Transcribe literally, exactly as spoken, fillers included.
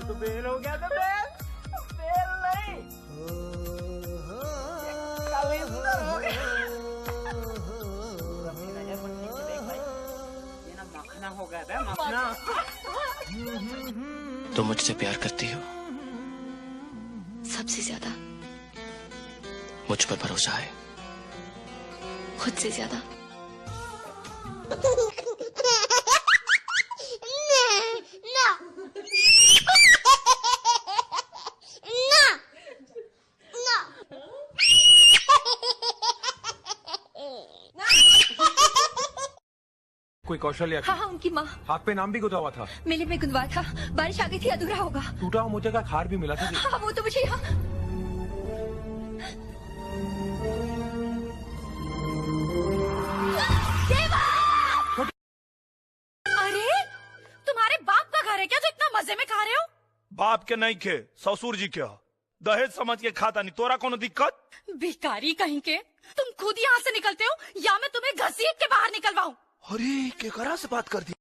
तो बेल हो गया था, बेल। बेल नहीं, ये कैलेंडर हो गया। पूरा मेरा यार, बच्चे को देख भाई, ये ना मखना हो गया बे, मखना। तुम मुझसे प्यार करती हो? सबसे ज्यादा। मुझ पर भरोसा है? खुद से ज्यादा। ना। ना। ना। कोई कौशल्या की? हाँ, हाँ, उनकी माँ। हाथ पे नाम भी गुंथा हुआ था। मेले में गुंदवा था, बारिश आ गई थी, अधूरा होगा। टूटा हुआ मोतिया का एक हार भी मिला था। हाँ, वो तो मुझे यहाँ। देवा! अरे, तुम्हारे बाप का घर है क्या जो इतना मजे में खा रहे हो? बाप के नहीं खे, ससुर जी के ह। दहेज समझ के खाता नहीं, तोरा कोनो दिक्कत? भिखारी कहीं के, तुम खुद यहाँ से निकलते हो या मैं तुम्हें घसीट के बाहर निकलवाऊं? अरे, केकरा से बात कर दी?